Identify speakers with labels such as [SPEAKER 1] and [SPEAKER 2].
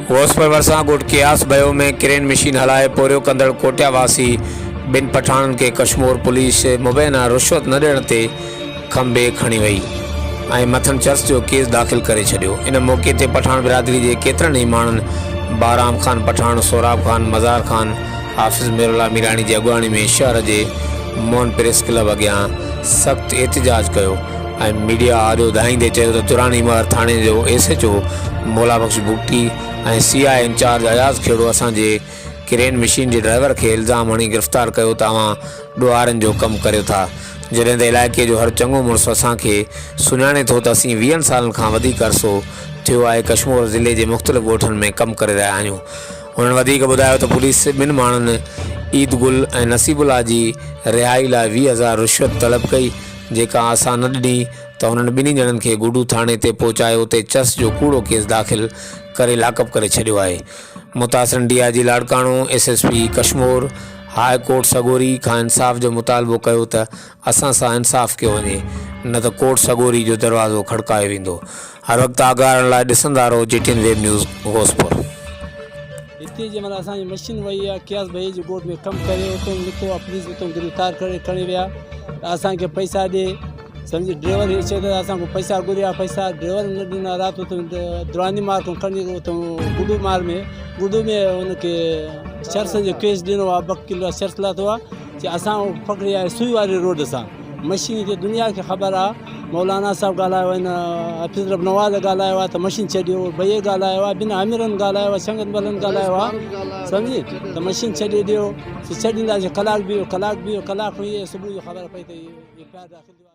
[SPEAKER 1] غوثپور ڀرسان ڳوٺ قياس ڀيو ۾ ڪرين مشين هلائي پورهيو ڪندڙ ڪوٽيا واسي ٻن پٺاڻن کي ڪشمور پوليس مبينا رشوت نه ڏيڻ تي کنڀي کڻي وئي ۽ مٿن چرس جو ڪيس داخل ڪري ڇڏيو. ان موقعي تي پٺاڻ برادري جي ڪيترن ئي ماڻهن بهرام خان پٺاڻ، سهراب خان، مزار خان، حافظ ميرالله ميراڻي جي اڳواڻي ۾ شهر جي موهن پريس ڪلب اڳيان سخت احتجاج ڪيو ۽ ميڊيا آڏو دانهيندي چيو ته دراني مهر ٿاڻي جو S H O Maula Bakhsh Bugti ۽ C I incharge Ayaz Khuhro اسان جي ڪرين مشين جي ڊرائيور کي الزام هڻي گرفتار ڪيو ته اوهان ڏوهارين جو ڪم ڪريو ٿا جڏهن ته علائقي جو هر چڱو مڙس اسان کي سڃاڻي ٿو ته اسين ويهن سالن کان وڌيڪ عرصو ٿيو آهي ڪشمور ضلعي جي مختلف ڳوٺن ۾ ڪم ڪري رهيا آهيون هنن وڌيڪ ٻڌايو ته پوليس ٻن ماڻهن عيد گل ۽ نصيب الله جي رهائي لاء 20 هزار رشوت طلب ڪئي جيڪا اسان نه ڏني ته هنن ٻنهي ڄڻن کي گڊو ٿاڻي تي پهچائي اتي چرس جو ڪوڙو ڪيس داخل ڪري لاڪپ ڪري ڇڏيو آهي متاثرن D I G Larkana, S S P Kashmore, high court سڳوري کان انصاف جو مطالبو ڪيو ته اسان سان انصاف ڪيو وڃي نه ته ڪورٽ سڳوري جو دروازو کڙڪايو ويندو. هر وقت آگاهه رهڻ لاء ڏسندا رهو G T N web news Ghauspur.
[SPEAKER 2] هتي جنهن مهل اسان جي مشين وئي آ قياس ڀئي جي ڳوٺ ۾ ڪم ڪري اتو نڪتو آ پوليس اتو گرفتار ڪري کڻي ويا ته اسان کي پئسا ڏي سمجهي ڊرائيور هي چئي ته اسان کان پئسا گهريا پئسا ڊرائيور نه ڏنا رات اتو دراني مار کان کڻي اتو گڊو مار ۾ گڊو ۾ ان کي چرس جو ڪيس ڏنو آ ٻه ڪلو چرس لاٿو آ چي اسان پڪڙي آهي سوئي واري روڊ سان مشين جي دنيا کي خبر آ مولانا صاحب ڳالهايو آهي نه حفيظ رب نواز ڳالهايو آهي ته مشين ڇڏيو ڀئي ڳالهايو آهي ٻن اميرن ڳالهايو آهي سنگت ڀلن ڳالهايو آهي سمجهي ته مشين ڇڏي ڏيو ڇڏينداسين ڪلاڪ بيهو ڪلاڪ بيهو ڪلاڪ هئي صبح جو خبر پئي ته ايف I R داخل ٿي.